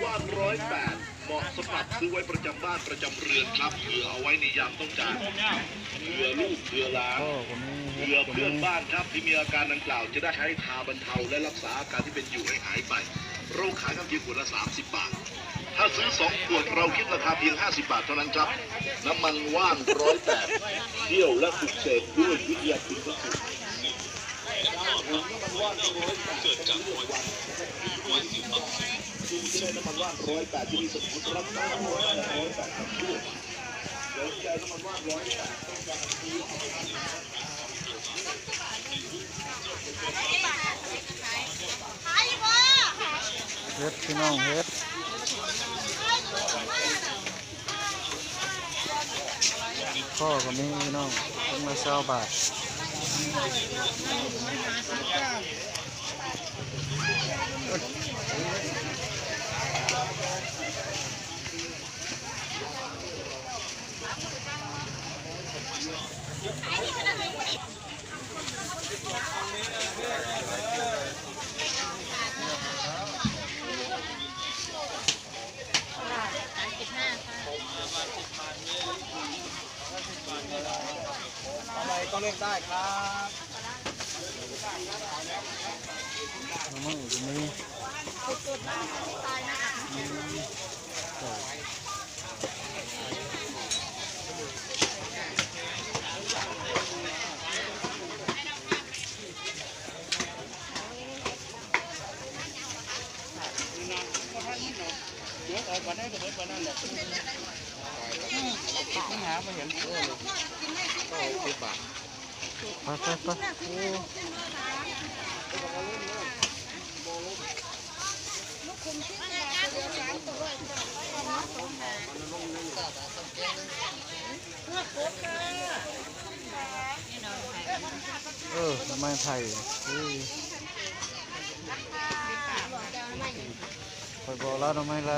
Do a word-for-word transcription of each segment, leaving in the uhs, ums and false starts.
ว่านร้อยแปด เหมาะสำหรับซื้อไว้ประจำบ้านประจำเรือนครับ เผื่อเอาไว้ในยามต้องการ เผื่อลูกเผื่อหลาน โอ้ผมมีเห็ด เผื่อเพื่อนบ้านครับที่มีอาการดังกล่าว จะได้ใช้ทาบรรเทาและรักษาอาการที่เป็นอยู่ให้หายไป เราขายกันเพียงขวดละ สามสิบ บาท ถ้าซื้อ สอง ขวดเราคิดราคาเพียง ห้าสิบ บาทเท่านั้นครับ น้ำมันว่านร้อยแปด เคี่ยวและปลุกเสกด้วยวิทยาคุณวัตถุ เห็ดพี่น้องเห็ด ข้อก็มีพี่น้อง ถุงละ ซาว บาท อะไรก็เลือกได้ครับ น้ำมันอยู่ตรงนี้ ไปไปไป เออ ทำไมไผ่เออ ไปบอกแล้วทำไมไร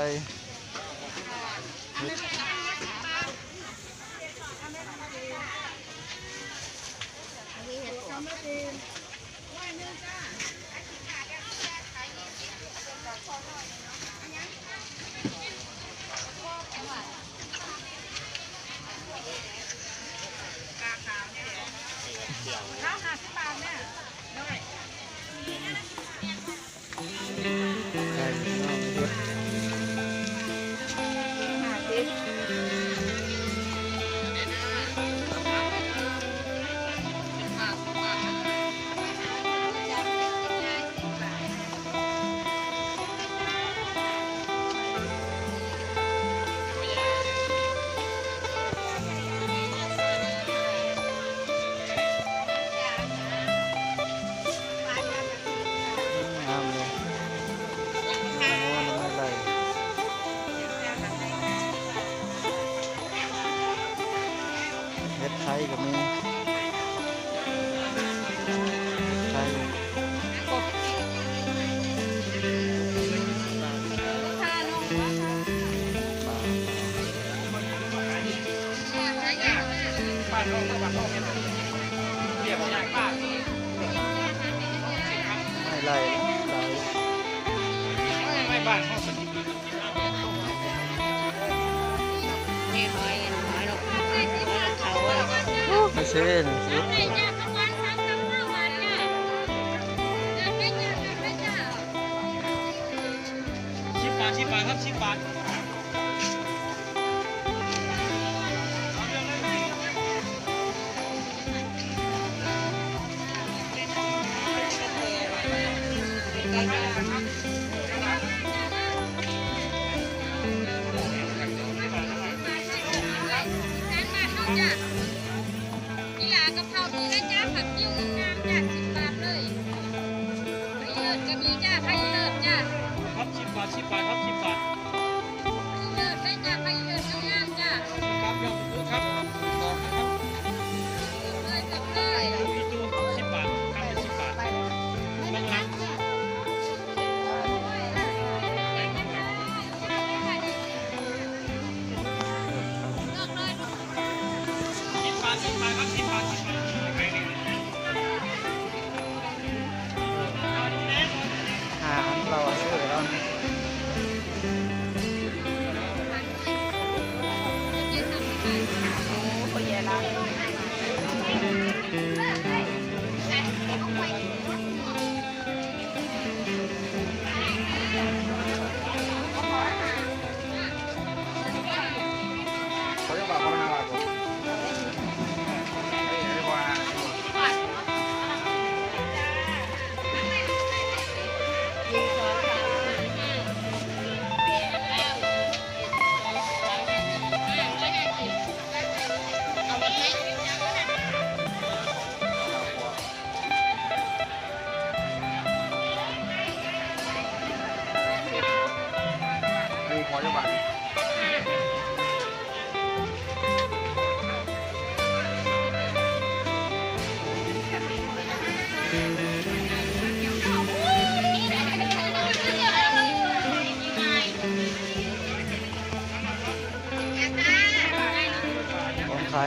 งามเลย โอ้ น้ำมันไหล เห็ดไข่ก็มี เห็ดไข่ ไม่ไหล ไม่บ้านเขา ไม่ใช่นะ สิบบาท สิบบาทครับ สิบบาท อีหลากะเพรามีนะจ๊ะ ผักติ้วงามๆจ้ะ สิบบาทเลย ไข่เลิศก็มีจ้ะ ไข่เลิศจ้ะ ครับ สิบบาท สิบบาทครับ สิบบาท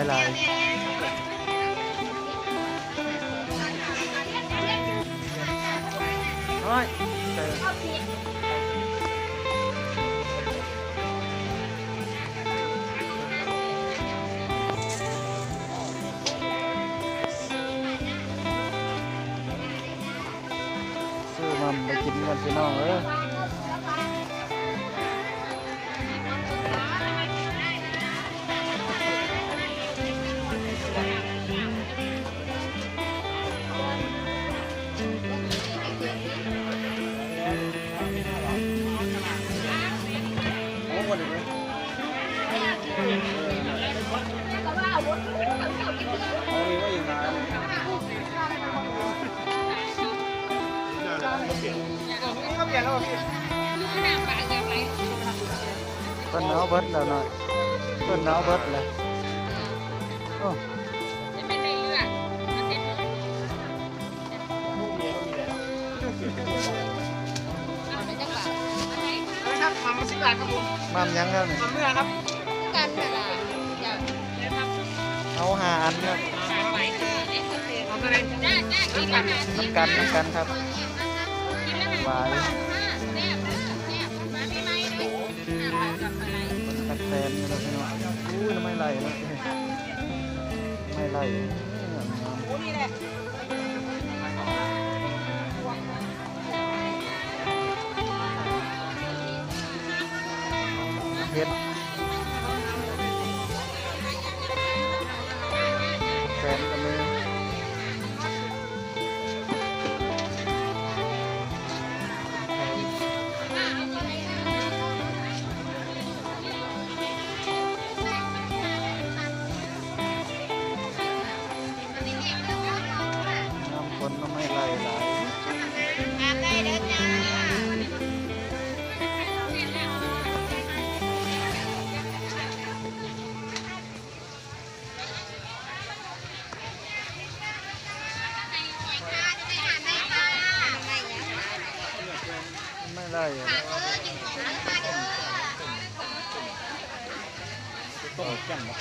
หลาย โอ้ย ซื้อมาไปกินกันพี่น้องเอ้ย เพิ่นเอาเบิดแล้วเนาะ เพิ่นเอาเบิดแล้ว โอ้ ครับ หม่ำมาสิบบาทครับผม หม่ำหยังครับนี่ หม่ำเนื้อครับ กันนั่นล่ะจ้ะ เอาห้าอันครับ เอาเท่าไหร่ จ้าจ้ากินละห้าสิบ น้ำกันน้ำกันครับ กินละห้าสิบบาทค่ะแซ่บเด้อแซ่บมาไม่ไหมเด้อห้าบาทกับอะไร ตักแตนนี่แล้วพี่น้อง อุ้ยน้ำไม่ไหลนะไม่ไหล โอ้นี่แหละ เห็ดแตนก็มี น้ำฝนน้ำไม่ไหลหลาย ทานได้เด้อจ้า ไม่ไหลอ่ะ ต้มแจ่มบ่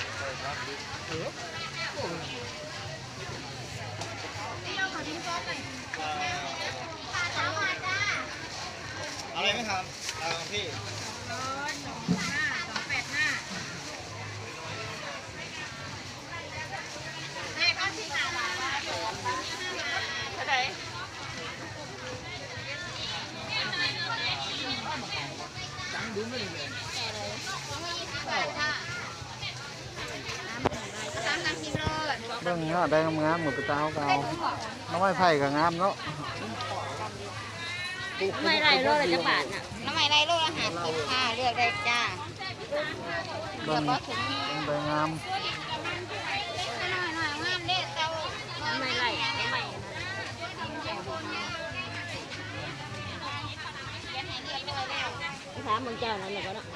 อะไรไหมครับเอาพี่ สองห้าสองแปดห้า เบิ่งเนาะได้งามๆหมดไปตาเขาก็เอาน้ำไม้ไผ่ก็งามเนาะ ไม่ไรโลละจะบาทน่ะ น้ำไม้ไร่โลละห้าสิบค่ะ เลือกได้จ้า เบิ่งได้งาม น้อยน้อยงามเด้อเจ้า ไม่ไรไม่ ถามเมืองเจ้านั่นแหละก็เนาะ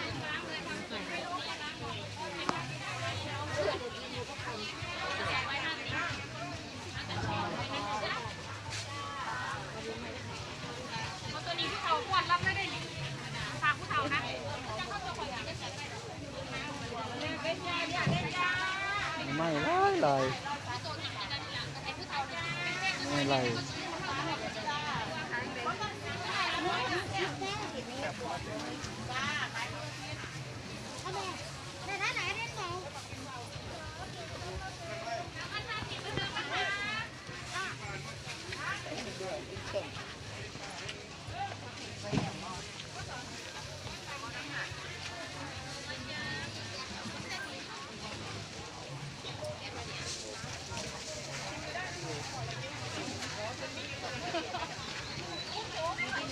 ตัวนี้ผู้เฒ่าควรรับได้เลยนี่ฝากผู้เฒ่านะ ไม่หลายหลายไม่ไหล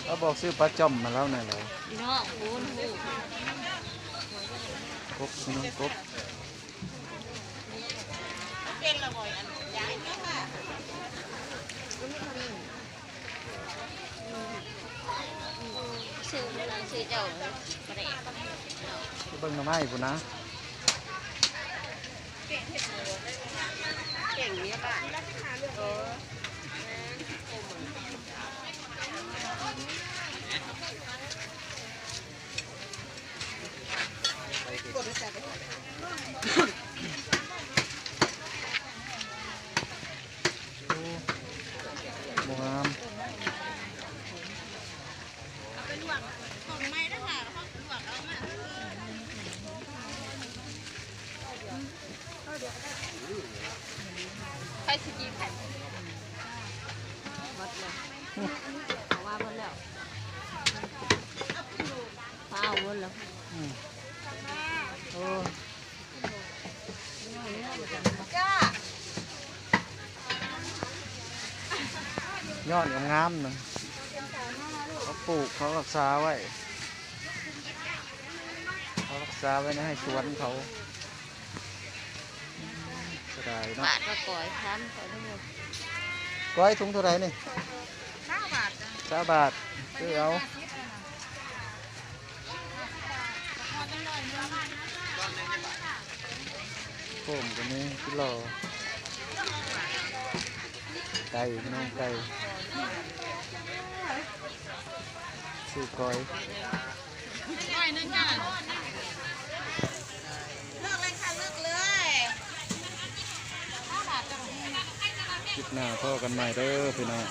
เราบอกซื้อปลาจ่อมมาแล้วหน่อยเลย พี่น้องคุณ กบพี่น้องกบ ซื้อมาซื้อเจ้าประเดี๋ยว เบิ่งหน่อไม้กูนนะ เก่งเนี่ยป่ะ กดด้วยจ้ะ ของใหม่นะคะเขาลวกเอามา ใครสิกินไข่ หมดเลย เอาว่าหมดแล้ว เอาหมดแล้ว อืม โอ้ ยอดงามๆนะ เขาปลูก เขารักษาไว้ เขารักษาไว้ในให้สวนเขา เสียดายเนาะ บาทละก้อย สามก้อย ก้อยถุงเท่าไหร่นี่ ซาวบาทจ้ะ ซาวบาท ซื้อเอา โค้งตัวนี้กิโล ไก่ พี่น้อง ไก่ ซื้อก้อย ร้อยหนึ่งจ้ะ เลือกเลยค่ะ เลือกเลย คลิปหน้าพ้อกันใหม่เด้อพี่น้อง